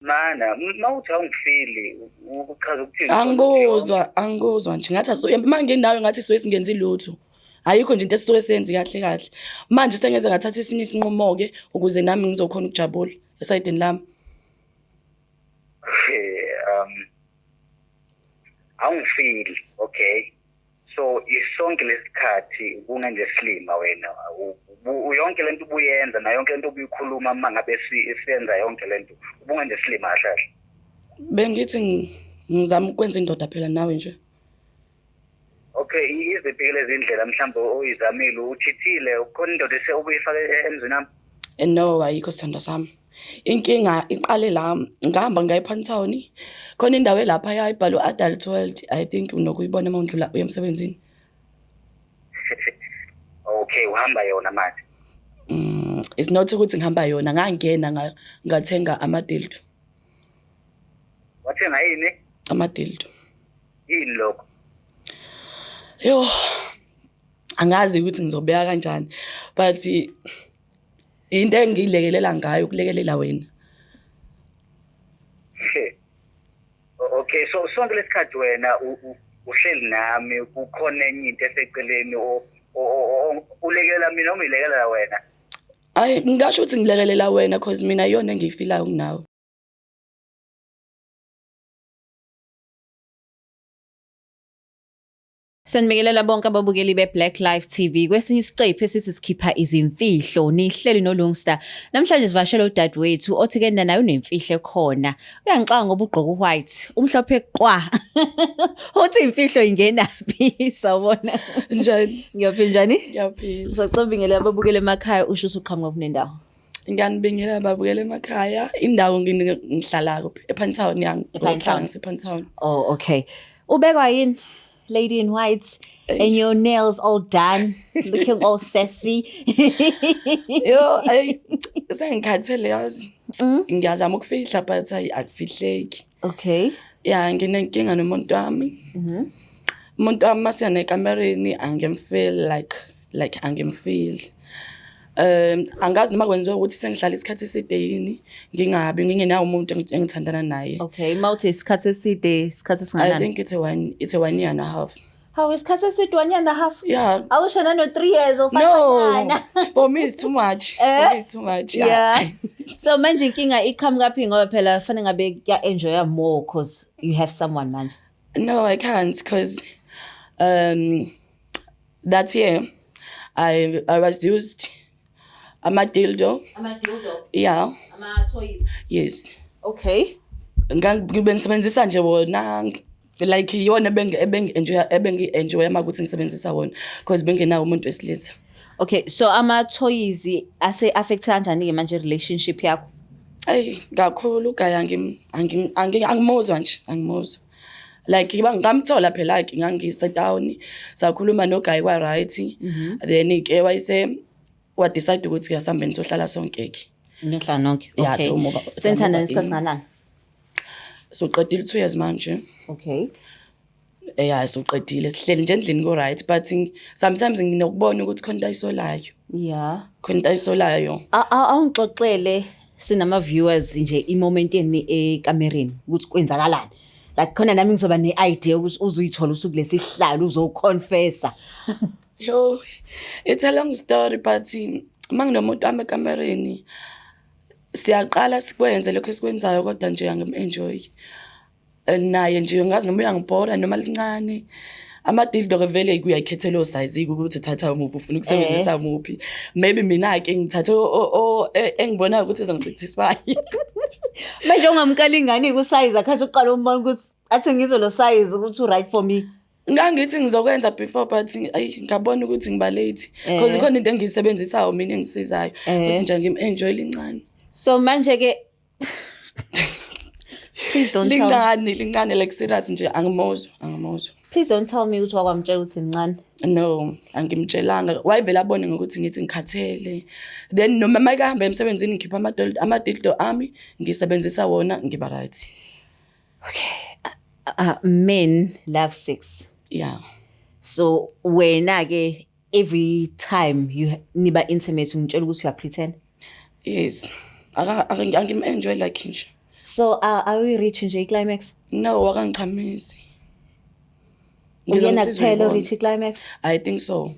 Mana, mawuthi awungifili uchaza ukuthini? Angikuzwa, angikuzwa nje. Ngathi asuke uma nginawe ngathi suke singenzi lutho. Ayikho nje into esisuke senzi kahle kahle. Manje sengeze ngathatha esinye isinqumo-ke ukuze nami ngizokhona ukujabula esayidini lami. Awungifili, okay. So isonke lesikhathi kungenje silima wena. Yonke lento ubuyenza na yonke lento obuyikhuluma uma ngabe siyenza yonke lento ubungenje silima kahle kahle. Bengithi ngizama ukwenza indoda phela nawe nje. Okay, iziphi lezi ndlela mhlawumbe oyizamile uthithile ukhona indoda obuyifake emzini wami? No, ayikho sithandwa sami. Inkinga iqale la ngihamba ngaya ePinetown. Khona indawo elapha yayibhalwe Adult World. I think unokuyibona uma undlula uya emsebenzini. Okay, uhamba yona manje. It's not ukuthi ngihamba yona, ngangena ngathenga amadildo. Wathenga yini? Amadildo. Yini lokho? Yo, angazi ukuthi ngizobeka kanjani, but into engilekelela ngayo ukulekelela wena. Okay, so sonke lesikhathi wena uhleli nami kukhona enye into eseceleni ulekelela mina noma uyilekelela wena? Ayi, ngingasho ukuthi ngilekelela wena cause mina iyona engiyifilayo kunawe. Sanibingelela bonke ababukeli be-Black Life TV. Kwesinye isiqephu esithi sikhipha izimfihlo, nihleli noLungsta. Namhlanje sivashela udadewethu othi ke naye unemfihlo ekhona. Uyangixaka ngoba ugqoka u-white, umhlophe qwa. Uthi imfihlo ingenaphi? Sawubona. Njani? Ngiyaphila njani? Ngiyaphila. Ngisacela ubingelela ababukeli emakhaya usho ukuthi uqhamuka kunendawo. Ngiyanibingelela ababukeli emakhaya. Indawo ngihlala kuphi? ePinetown ya. ePinetown. Ngihlala ngisePinetown. Oh, okay. Ubekwa yini? Lady in white and your nails all done, looking all sassy. Yo, ayi sengikhathele yazi. Ngiyazama ukufihla but ayi akufihleki. Okay. Ya, nginenkinga nomuntu wami. Umuntu wami masiya nekamereni angimfeel like angimfeel. Angazi noma kwenziwa ukuthi sengihlala isikhathi eside yini ngingabi ngingenawo umuntu engithandana naye. Okay, mawuthi isikhathi eside, isikhathi I esingakanani? think it's a 1 year and a half. Hawu, isikhathi eside 1 year and a half. Yeah. Awusho nano 3 years or 5 No, for me it's too much. For me it's too much. Yeah. Yeah. So manje inkinga iqhamuka phi ngoba phela fanele ngabe kuya enjoy more cause you have someone manje. No, I can't because that year I was used ama dildo. Ama dildo, Yeah. ama toys. Yes. Okay. Ngibe ngisebenzisa nje wona like iyona ebengi enjoy ebengi enjoy makuthi ngisebenzisa wona because bengenawo umuntu wesilisa. Okay, so ama toys ase affect kanjani ke manje relationship yakho? Ayi kakhulu gaya angimuzwa nje, angimuzwa. Like ngamthola phela like ngangise down sakhuluma noguy kwa right, then ke wayese wa decide ukuthi asihambeni sohlala sonke ke. Niyohlala nonke. Yeah, Okay. so Senithandana so isikhathi singanani? So qedile 2 years manje. Okay. Yeah, so qedile sihleli nje endlini ko right, but sometimes nginokubona ukuthi khona into ayisolayo. Khona into ayisolayo. Awungixoxele sinama viewers nje i-moment yeni ekamereni ukuthi kwenzakalani. Like khona nami ngizoba ne-idea ukuthi uzuyithola usukulesi sihlalo uzoconfessa. Yo, it's a long story, but manginomuntu wami ekamereni siyaqala sikwenze lokho esikwenzayo kodwa nje angim-enjoy. Naye nje ngazi noma uyangibhora noma lincane. Amadildo ke vele kuyayikhethela o-size ukuthi uthatha muphi, ufuna ukusebenzisa muphi. Maybe mina-ke ngithathe engibonayo ukuthi uzongisatisfy. Manje ungamkala ingane ku-size akhathi uqala umbona ukuthi athi ngizwe lo size ukuthi u-right for me. Ngangithi ngizokwenza before, but ayi ngabona ukuthi ngiba late because ikhona into engiyisebenzisayo mina engisizayo futhi nje ngim-enjoy lincane. So manje ke please don't tell Lincane, lincane, like serious nje angimuzwa, angimuzwa. Please don't tell me ukuthi wakwamtshela ukuthi lincane. No, angimtshelanga. Wayevele abone ngokuthi ngithi ngikhathele. Then noma makahamba emsebenzini ngikhipha amadildo ami ngisebenzisa wona ngiba right. Men love sex. Yeah. So wena ke every time you niba intimate ungitshela ukuthi uya pretend. Yes. Angim-enjoy like nje. So awuyi-reach nje i-climax? No, wakangichamisi. Uyena Ngizomsiza kuphela uyibona. o-reach i-climax? I think so.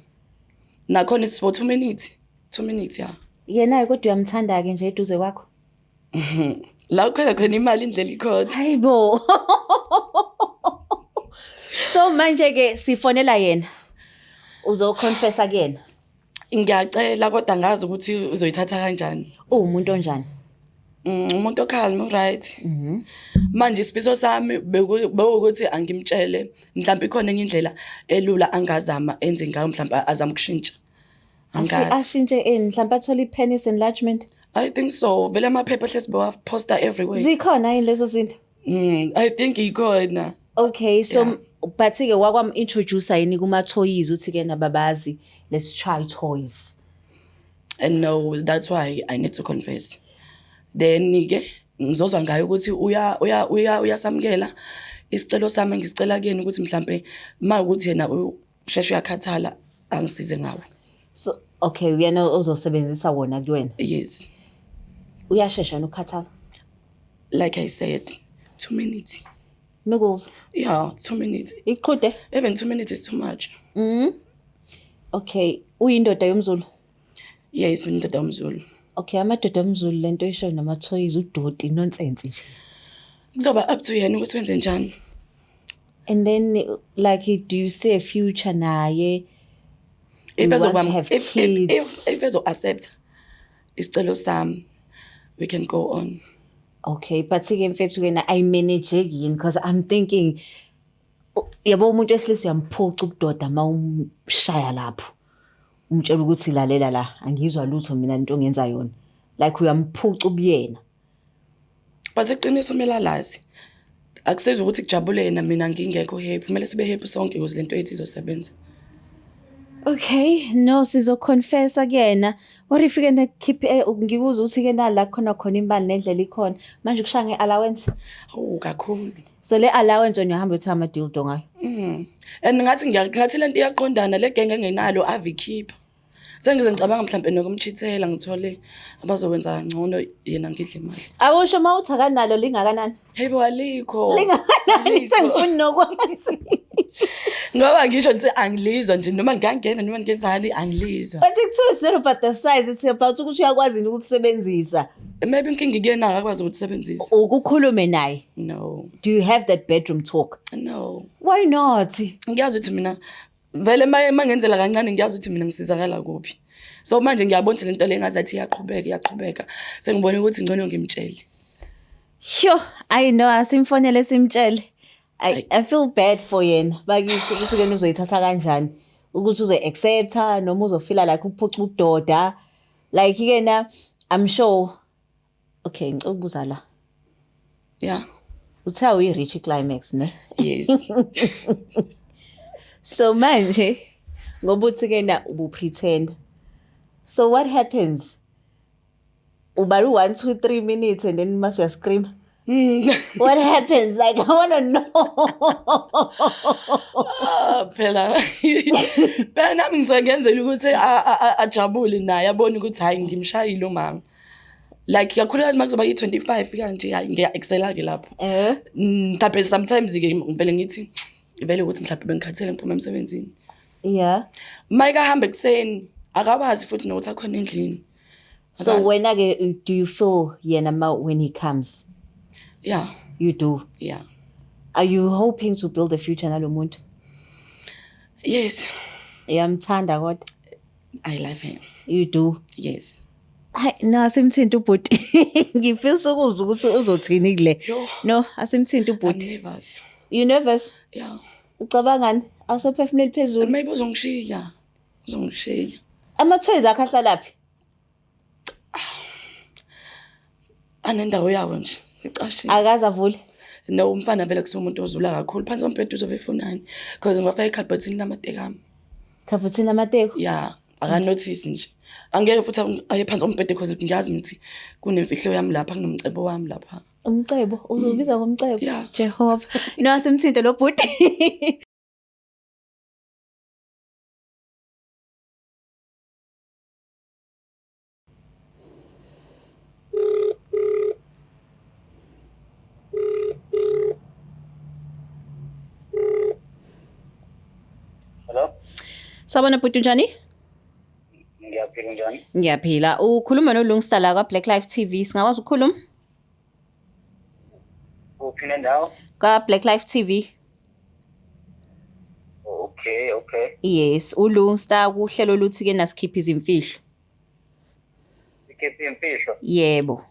Nakhona it's for 2 minutes, 2 minutes, yeah. Yena-ke kodwa uyamthanda-ke nje eduze kwakho? La kukhona khona imali, indlela ikhona. Hayibo. So manje-ke sifonela yena. Uzoconfessa kuyena. Ngiyacela, kodwa ngazi ukuthi uzoyithatha kanjani. Uwumuntu onjani? Umuntu o-calm, right. Manje isifiso sami bewukuthi angimtshele, mhlawumbe ikhona enye indlela elula angazama enze ngayo, mhlawumbe azame ukushintsha. Angazi. Ashintshe ini? Mhlawumbe athole i-penis enlargement? I think so. Vele amaphepha hlezi bewaposta everywhere. Zikhona yini lezo zinto? I think ikhona. Okay, so Yeah. but-ke wakwam-introduce yini kuma-toys, uthi-ke nababazi, let's try toys? And no, that's why I need to confess. Then ke ngizozwa ngayo ukuthi uya uya uya uyasamukela isicelo sami engisicela kuyena, ukuthi mhlambe mawukuthi yena usheshe uyakhathala, angisize ngawo. So okay, uyena ozosebenzisa wona kuwena? Yes. Uyashesha nokukhathala? Like I said, 2 minutes. Noodles? Yeah, 2 minutes. Iqhude? Even 2 minutes is too much. Okay, uyindoda yomZulu? Yes, indoda yomZulu. Okay, amadoda omZulu, lento oyishoyo nama-toys, udoti, nonsense nje. Kuzoba up to yena ukuthi wenze njani. And then, like, do you see a future naye? If You want ezoba to have if kids? if ezo accept isicelo sami, we can go on. Okay, but ke mfethu wena ayimanageki yini? Because I'm thinking, yabo, umuntu wesilisa uyamphuca ubudoda uma umshaya lapho. Umtshela ukuthi lalela la, angizwa lutho mina into ongenza yona. Like uyamphuca ubuyena. But iqiniso kumele alazi. Akusizi ukuthi kujabule yena, mina ngingekho happy. Kumele sibe happy sonke ukuze lento yethu izosebenza. Okay, no, sizoconfessa kuyena. What if ke nekhiphe, ngikuzwa ukuthi ke nala khona khona imali nendlela ikhona. Manje kushaya nge-allowance. Oh, kakhulu. So le allowance wena uhamba uthenga ama-dildo ngayo. And ngathi ngathi lento iyaqondana le genge engenalo avikhipha. Sengize ngicabanga mhlambe nokumchithela, ngithole abazokwenza kangcono, yena ngidle imali. Awusho, uma uthi akanalo, lingakanani? Hey bo, alikho. Lingakanani? Alikho. Sengifuna nokwazi. Ngoba ngisho nje angilizwa nje, noma ngingangena noma ngenzani, angilizwa. But kuthiwa it's not about the size, it's about ukuthi uyakwazi yini ukusebenzisa. Maybe inkinga ikuyena, akakwazi ukusebenzisa. Ukukhulume naye. No. Do you have that bedroom talk? No. Why not? Ngiyazi ukuthi mina vele maye mangenzela kancane, ngiyazi ukuthi mina ngisizakala kuphi. So manje ngiyabona ukuthi lento le ngazathi iyaqhubeka, iyaqhubeka. Sengibona ukuthi ngcono ngimtshele. Sure, I know, asimfonele simtshele. I feel bad for yena. Bakithi, ukuthi ke uzoyithatha kanjani? Ukuthi uzoyi-accepta noma uzofila like uphuca ubudoda. Like ke na I'm sure. Okay, ngicela ukubuza la. Yeah. Uthe awuyi-reach climax, ne? Yes. So manje ngoba uthi ke na ubu-pretend. So what happens? Ubala u-1 2 3 minutes and then mase uyascream. What happens? Like, I want to know. Ah, phela phela nami ngisuke ngenzela ukuthi ajabule naye, abone ukuthi hayi, ngimshayile umama. Like kakhulukazi uma kuzoba yi-25 kanje, hayi, ngiya-excela-ke lapho. Mhlawumbe sometimes-ke ngivele ngithi vele ukuthi mhlawumbe bengikhathele, ngiphuma emsebenzini. Uma ekahamba ekuseni, akawazi futhi nokuthi akhona endlini. So Akazi. wena ke, do you feel yena ma when he comes? Yeah. You do. Yeah. Are you hoping to build a future nalo muntu? Yes. Uyamthanda kodwa? I love him. You do. Yes. Hayi no, asimthinta ubhuti. Ngifisa ukuzwa ukuthi uzothini kule. Yo. No, asimthinta I'm ubhuti. nervous. You nervous? Yeah. Ucabangani? Awusophefumuleli phezulu. Maybe uzongishiya. Uzongishiya. Ama-toys akhe ahlalaphi? Anendawo yawo nje. Icashile. Akaze avule. No, umfana vele kusumuntu ozula kakhulu. Phansi kombhede uzobe efunani? Because ngafaka ikhabhathini lamateki ami. Khabhathini lamateki. Yeah, akanotice nje. Angeke futhi aye phansi kombhede because ngiyazi ukuthi kunemfihlo yami lapha, kunomcebo wami lapha. Umcebo, uzobiza ngomcebo. Yeah. Jehova. No, asimthinte lo bhuti. Sawubona bhuti, unjani? Ngiyaphila, njani? Ngiyaphila. Ukhuluma noLungsta la kwa Black Life TV. Singakwazi ukukhuluma? Kuphi nendawo? Kwa Black Life TV. Okay. Yes, uLungsta kuhlelo luthi ke nasikhipha izimfihlo. Ikhipha imfihlo. Yebo.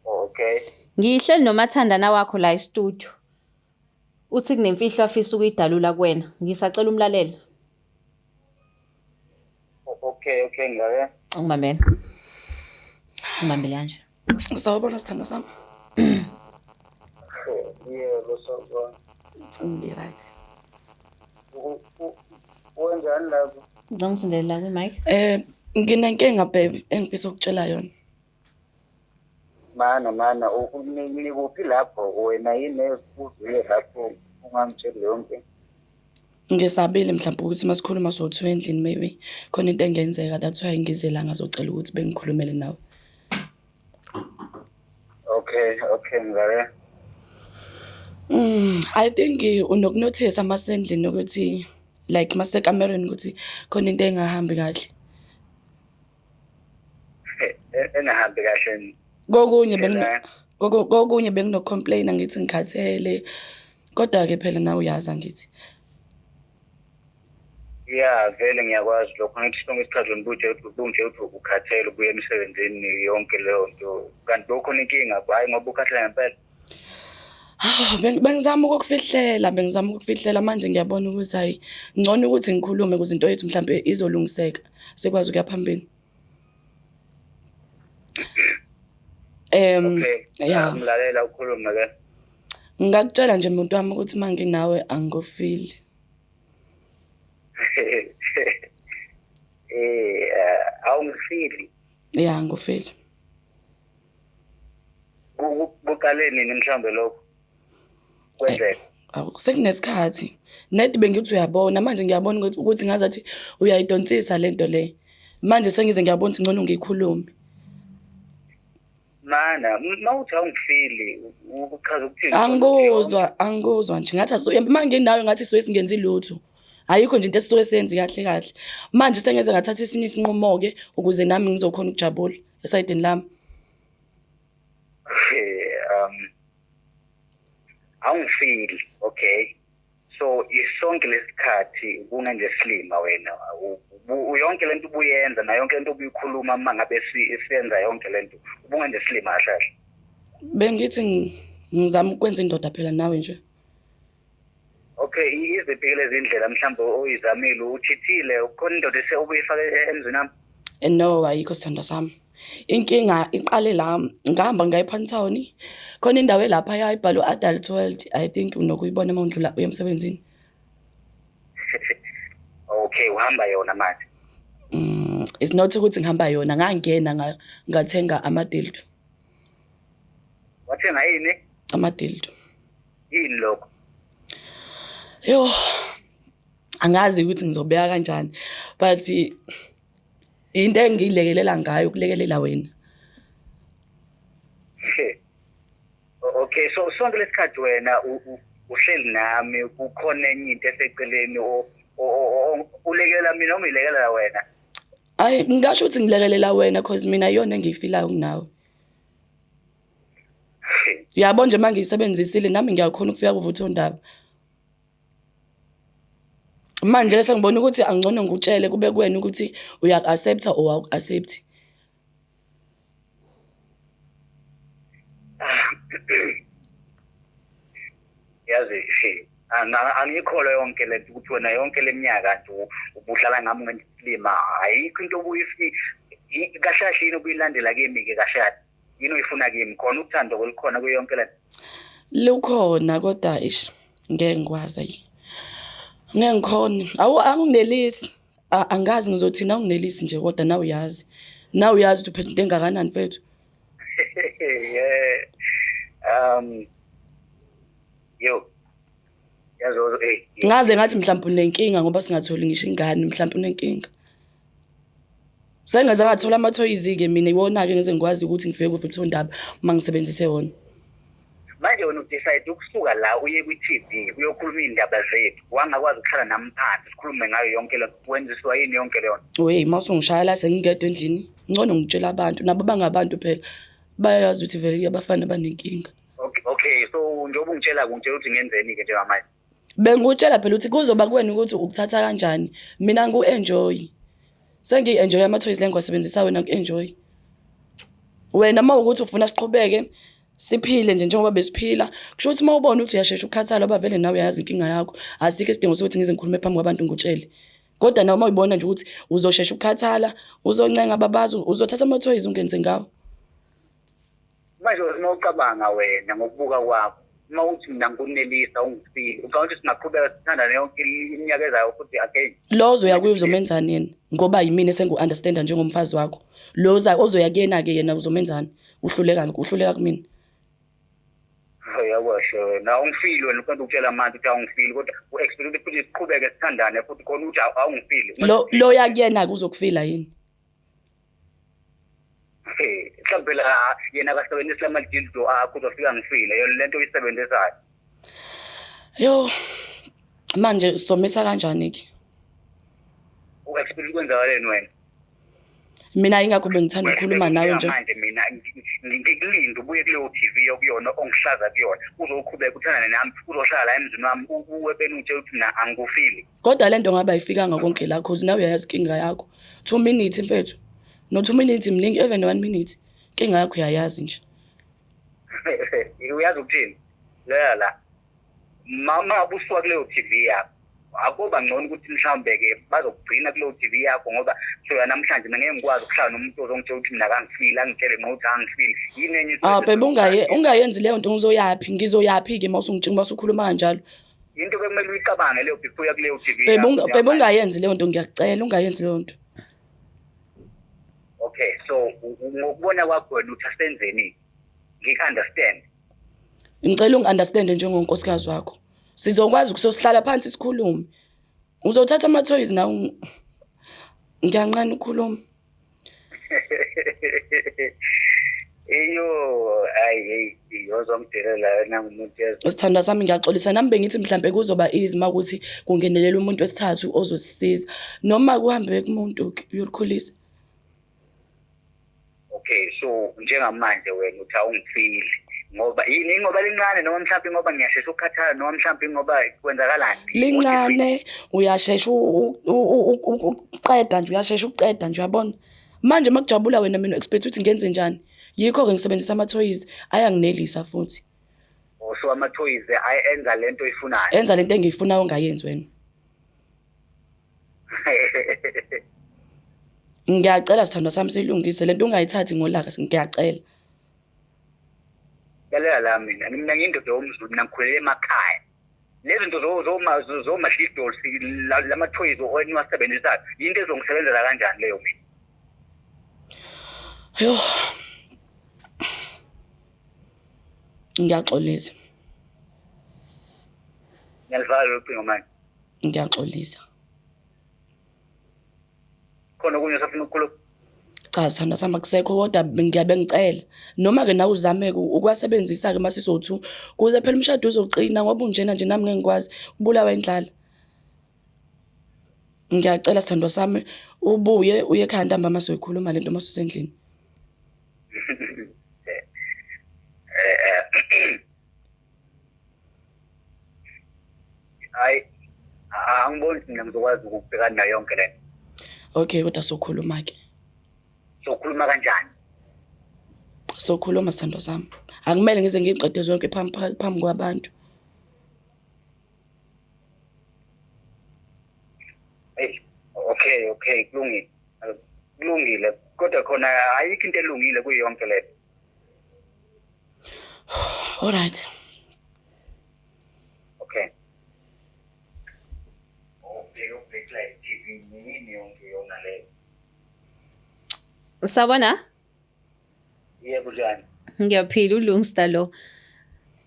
Okay. Ngihleli nomathandana wakho la e-studio. Uthi kunemfihlo afisa ukuyidalula kuwena. Ngisacela umlalele. Okay, ngake. Ungibambele. Ungibambele kanje. Sawubona sithandwa sami. Yebo, sawubona. Ngi-right. Wenzani lapho? Ngicela ungisondele la kwi-mic. Nginenkinga babe engifisa ukutshela yona. Mana, nikuphi lapho? Wena yini uzile lapho ungangitsheli yonke? Ngisabile mhlawumbe ukuthi masikhuluma sowu-two endlini, maybe khona into engenzeka, that's why ngize la ngazocela ukuthi bengikhulumele nawe. Okay, ngake. I think unokunothisa masendlini ukuthi like masekamereni ukuthi khona into engahambi kahle. Engahambi kahle. Kokunye Phela- kokunye bengino-complain ngithi ngikhathele. Kodwa-ke phela nawe uyazi angithi. Ya, vele ngiyakwazi lokho. Ngithi sonke isikhathi wena ubunje uthi ukhathele ubuya emsebenzini yonke leyo nto. Kanti kukhona inkinga, hhayi ngoba ukhathele ngempela. Bengizama ukukufihlela manje ngiyabona ukuthi hayi, ngcono ukuthi ngikhulume ukuze into yethu mhlampe izolungiseka, sikwazi ukuya phambili. Okay. Yeah. Ngilalela, ukhulume ke. Ngingakutshela nje muntu wami ukuthi uma nginawe angikufili. Awungifili. Ya, angikufili. Kuqale nini mhlawumbe lokho? Kwenzeka. Awu, sekunesikhathi. Nedi bengithi uyabona, manje ngiyabona ukuthi ngazathi uyayidonsisa lento le. Manje sengize ngiyabona ukuthi ngcono ngiyikhulume. Mana, mawuthi awungifili, uchaza ukuthini? Angikuzwa nje ngathi uma nginawe ngathi suke singenzi lutho. Ayikho nje into esisuke siyenze kahle kahle. Manje sengeze ngathatha esinye isinqumo-ke ukuze nami ngizokhona ukujabula esayidini lami. Awungifili, okay. So isonke lesikhathi kungenje silima wena. Yonke lento ubuyenza na yonke lento obuyikhuluma uma ngabe siyenza yonke lento. Ubungenje silima kahle kahle. Bengithi ngizama ukwenza indoda phela nawe nje. Okay, iziphi lezi ndlela mhlawumbe oyizamile, uthithile, ukhona indoda obuyifake emzini wami? No, ayikho sithandwa sami. Inkinga iqale la, ngahamba ngaya ePantown. Khona indawo elapha ibhalwe Adult World, I think unokuyibona uma undlula uya emsebenzini. Okay, uhamba yona manje. It's not ukuthi ngihamba yona, ngangena ngathenga amadildo. Wathenga yini? Amadildo. Yini lokho? Yo, angazi ukuthi ngizobeka kanjani, but into engiyilekelela ngayo ukulekelela wena. Okay, so sonke lesikhathi wena uhleli nami, kukhona enye into eseceleni ulekelela mina noma uyilekelela wena? Ayi, ngingasho ukuthi ngilekelela wena cause mina iyona engiyifilayo kunawe. Uyabo nje uma ngiyisebenzisile nami ngiyakhona ukufika kuvuthondaba. Manje sengibona ukuthi angcono ngikutshele kube kuwena ukuthi uyaku-accept-a or awuku-accept. Yazi she angiyikholwa yonke lento ukuthi wena yonke leminyaka kanti ubuhlala ngami ngesilima, ayikho into obuyifi kahle kahle, yini obuyilandela kimi ke kahle kahle, yini oyifuna kimi? Khona uthando kolukhona kuyo yonke lento? Lukhona, kodwa ish, ngeke ngikwazi, ayi. Ngeke ngikhone. Awu, anginelisi. Angazi ngizothini, awunginelisi nje kodwa nawe uyazi. Nawe uyazi ukuthi uphethe into engakanani mfethu. Yeah. Yo. Yazo eh. Ngaze ngathi mhlawumbe unenkinga ngoba singatholi ngisho ingane, mhlawumbe unenkinga. Sengaze ngathola amathoyizi-ke mina, iwona-ke ngize ngikwazi ukuthi ngifike kuvuthondaba uma ngisebenzise wona. Manje wena udecide ukusuka la uye kwi-TV uyokhuluma iy'ndaba zethu, wangakwazi ukuhlala nami phansi sikhulume ngayo yonke le nto. Wenziswa yini yonke leyo nto? Wey, uma usungishaya la sengingedwa endlini, ngcono ngitshela abantu, nabo bangabantu phela. Bayazi ukuthi vele abafana banenkinga. Okay, okay, so njengoba ungitshela ungitshela ukuthi ngenzeni-ke njengamanje? Bengikutshela phela ukuthi kuzoba kuwena ukuthi ukuthatha kanjani. Mina ngiku-enjoy. Sengiyi-enjoy ama-toys le ngiwasebenzisa wena ngiku-enjoy. Wena uma ukuthi ufuna siqhubeke siphile nje njengoba besiphila, kusho ukuthi uma ubona ukuthi uyashesha ukukhathala ngoba vele nawe uyayazi inkinga yakho, asikho isidingo sokuthi ngize ngikhulume phambi kwabantu ngikutshele. Kodwa nawe uma uyibona nje ukuthi uzoshesha ukukhathala, uzoncenga babazi, uzothatha ama-toys ungenze ngawo. Manje uma ucabanga wena ngokubuka kwakho, uma uthi mina ngikunelisa ungifile, ucabanga ukuthi singaqhubeka sithandane yonke iminyaka ezayo futhi again? Lo ozoya kuye uzomenzani yena? Ngoba yimina esengu-understanda njengomfazi wakho. Lo ozoya kuyena-ke yena uzomenzani? Uhluleka uhluleka kumina. Yakwasho wena awungifili wena uqeda ukutshela manje ukuthi awungifili kodwa u-expect ukuthi futhi siqhubeke sithandane futhi khona ukuthi awungifili. Lo lo ya kuyena-ke uzokufila yini? Mhlawumbe phela yena akasebenzisi lamadildo akho uzofika ngifile yona lento oyisebenzisayo. Yo manje somisa kanjani ke? U-expect kwenzakaleni wena? Mina ingakho bengithanda ukukhuluma nawe nje. Manje mina ngikulinde ubuye kuleyo TV yokuyona ongihlaza kuyona uzoqhubeka uthandane nami uzohlala la emzini wami uwe beni ungitshela ukuthi mina angikufili. Kodwa lento ngabe ayifikanga konke la cause nawe uyayazi inkinga yakho. 2 minutes mfethu. No 2 minutes mningi even 1 minute. Inkinga yakho uyayazi nje. Uyazi ukuthini? Leya la. Mama ubusuka kuleyo TV yakho. Akuba ngcono ukuthi mhlawumbe-ke bazokugcina kuleyo TV yakho ngoba soya namhlanje mina ngeke ngikwazi ukuhlala nomuntu ozongitshela ukuthi mina akangifili angitshele ngokuthi angifili. Yini enye Ah babe ungaye ungayenzi leyo nto ngizoyaphi? Ngizoyaphi-ke uma usungitshela uma usukhuluma kanjalo. Into bekumele uyicabange leyo before uya kuleyo TV. Babe babe ungayenzi leyo nto ngiyakucela ungayenzi leyo nto. Okay, so ngokubona kwakho wena uthi asenzeni? Ngiku-understand. Ngicela ungi-understand njengonkosikazi wakho. Sizokwazi ukusosihlala phansi sikhulume. Uzothatha ama-toys nawe ngiyanqena ukukhuluma. Iyo hayi hey yozongidelela wena ngumuntu yezwa. Sithandwa sami ngiyaxolisa nami bengithi mhlambe kuzoba easy makuthi kungenelela umuntu wesithathu ozosisiza noma kuhambe kumuntu uyolikhulisa. Okay, so njengamanje wena uthi awungifili ngoba yini ingoba lincane noma mhlawumbe ngoba ngiyashesha ukukhathala noma mhlawumbe ngoba kwenzakalani? Lincane uyashesha ukuqeda nje uyashesha ukuqeda nje uyabona. Manje makujabula wena mina expect ukuthi ngenze njani? Yikho-ke ngisebenzisa ama-toys ayanginelisa futhi. Oh, so ama-toys enza lento oyifunayo. Enza lento engiyifunayo ongayenzi wena. Ngiyacela sithandwa sami silungise lento ungayithathi ngolaka ngiyacela. Lalela la mina, mina ngiyindoda yomZulu mina ngikhulele emakhaya. Lezi zinto zomadlidolsi lamathoyizi eniwasebenzisayo yinto ezongisebenzela kanjani leyo mina? Yo. Ngiyaxolisa. Ngiyalivala lolu cingo manje. Ngiyaxolisa. Khona okunye osafuna ukukhuluma? Cha sithandwa sami akusekho kodwa ngiyabe ngicela noma-ke nawe uzame-ke ukuwasebenzisa-ke uma sizowu-two kuze phela umshado uzoqina ngoba unjena nje nami ngeke ngikwazi ukubulawa indlala. Ngiyacela sithandwa sami ubuye uye ekhaya ntambama soyikhuluma lento uma usendlini. Hayi, angiboni ukuthi mina ngizokwazi ukubhekana nayo yonke le nto. Okay, kodwa sokhuluma-ke. Sokhuluma kanjani? Sokhuluma sithandwa sami. Akumele ngize ngiyiqede zonke phambi phambi kwabantu. Hey, okay, okay, kulungile. Kulungile, kodwa khona ayikho into elungile kuyo yonke le nto. All right. Okay. Ubheke uBlack Live TV yini yonke yona leyo? Sawubona? Yebo njani? Ngiyaphila uLungsta lo.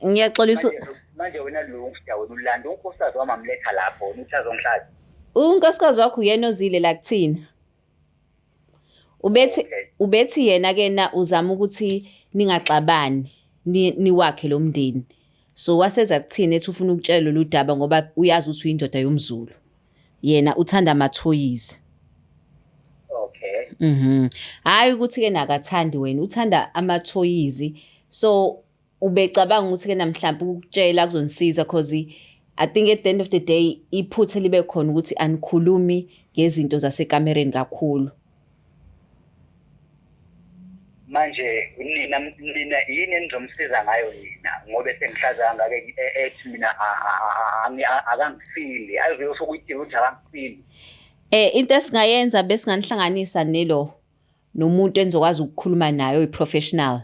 Ngiyaxolisa. Manje wena Lungsta wena ulanda unkosikazi wami amletha lapho wena uthi azongihlaza. Unkosikazi wakho uyena ozile la kuthina. Ubethi Okay. ubethi yena ke na uzama ukuthi ningaxabani. niwakhe lo mndeni. So waseza kuthina ethi ufuna ukutshela lolu daba ngoba uyazi ukuthi uyindoda yomZulu. Yena uthanda amathoyizi. Okay. Hayi ukuthi ke nakathandi wena, uthanda amathoyizi. So ubecabanga ukuthi ke namhlawumbe ukukutshela kuzonisiza, cause I think at the end of the day iphutha libe khona ukuthi anikhulumi ngezinto zasekamereni kakhulu. Manje nina yini enizomsiza ngayo nina, ngoba sengihlaza kangaka ethi mina akangifili, ayive sokuyidinga ukuthi akangifili? Into esingayenza, besinganihlanganisa nelo nomuntu enizokwazi ukukhuluma naye oyi-professional.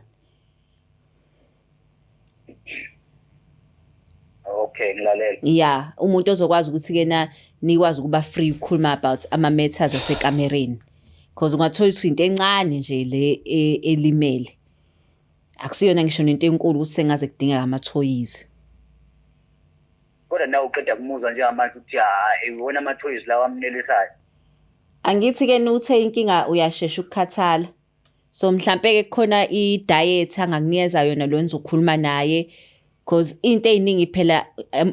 Okay, ngilalela. Yeah, umuntu ozokwazi ukuthi ke na nikwazi ukuba free ukukhuluma about ama matters asekamereni. Because ungathola ukuthi into encane nje le elimele. Akusiyona ngisho nento enkulu ukuthi sengaze kudingeka amathoyizi. Kodwa nawe uqeda kumuzwa njengamanje ukuthi hayi, iwona amathoyizi lawa amnelisayo. Angithi ke nuthe inkinga uyashesha ukukhathala. So mhlambe ke kukhona i-diet angakunikeza yona lo nizokhuluma naye, because into eziningi phela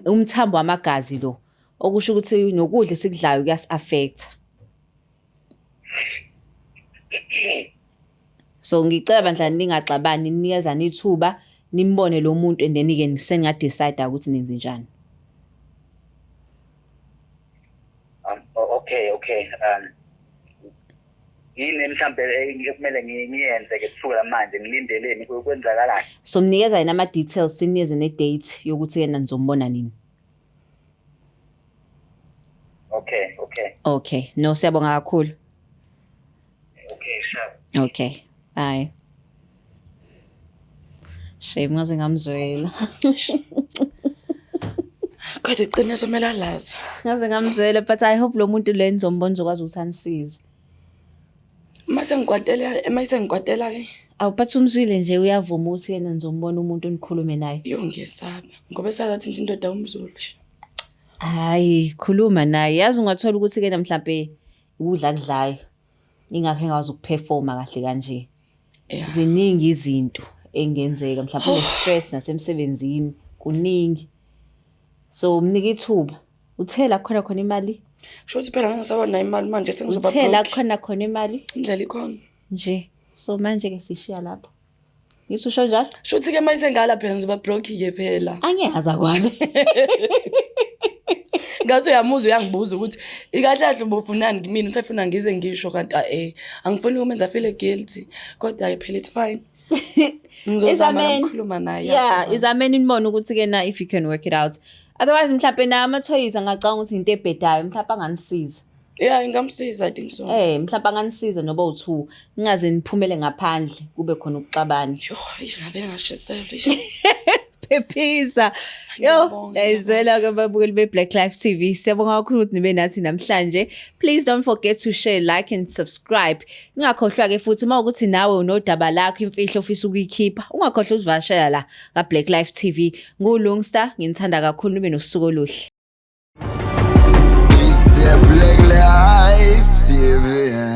umthambo wamagazi lo, okusho ukuthi nokudla esikudlayo kuyasi-affect. So ngicela bandla ningaxabani, nikezane ithuba nimbone lo muntu and then ke seninga-decide ukuthi nenze njani. Okay. Yini mhlambe ekumele ngiyenze ke kusukela manje, ngilindeleni, kwenzakalani? So mnikeza yena ama details, sinikeze ne date yokuthi yena nizombona nini. Okay. Okay, no, siyabonga kakhulu. Okay, sure. Okay, bye. Shame, ngaze ngamzwela. Kodwa iqiniso kumele alazi. Ngaze ngamzwela, but I hope lo muntu lo enizombona uzokwazi ukuthi anisize. Uma sengikwatela ke. Awu, but umzwile nje, uyavuma ukuthi yena nizombona umuntu nikhulume naye. Yo, ngiyesaba ngoba esazathi nje indoda umZulu. Hayi, khuluma naye. Yazi ungathola ukuthi ke mhlambe ukudla kudlayo. Ingakho engakwazi ukuperforma kahle kanje. Ziningi izinto engenzeka, mhlawumbe une-stress nasemsebenzini, kuningi. So mnika ithuba. Uthela khona khona imali. Sho ukuthi phela ngangisaba nayo imali, manje sengizoba Uthela broke. khona khona imali Indlela ikhona. nje. So manje ke sishiya lapho. Ngithi usho njalo? Sho ukuthi ke manje sengala phela ngizoba broke ke phela. Angeke azakwami. Ngathi uyamuzwa, uyangibuza ukuthi ikahle kahle ubufunani kimina, usefuna ngize ngisho, kanti angifuni ukumenza feel guilty, kodwa ke phela it's fine. Ngizozama ukukhuluma naye. Yeah, izameni nibone ukuthi ke na if you can work it out. Otherwise mhlawumbe na amathoyizi angacanga ukuthi into ebhedayo, mhlawumbe anganisiza. Yeah, ingamsiza, I think so. Mhlawumbe anganisiza noba u2, ningaze niphumele ngaphandle kube khona ukuxabana. Yo, eish, ngabe ngashiselwa. Eish. Phephisa. Yo, Ngiyabonga. Nayizwela ke babukeli be-Black Life TV. Siyabonga kakhulu ukuthi nibe nathi namhlanje. Please don't forget to share, like and subscribe. Ningakhohlwa ke futhi uma ukuthi nawe unodaba lakho, imfihlo ofisa ukuyikhipha, ungakhohlwa ukuvakashela la ka Black Life TV. NguLungster, nginithanda kakhulu, nibe nosuku oluhle. It's the Black Life TV.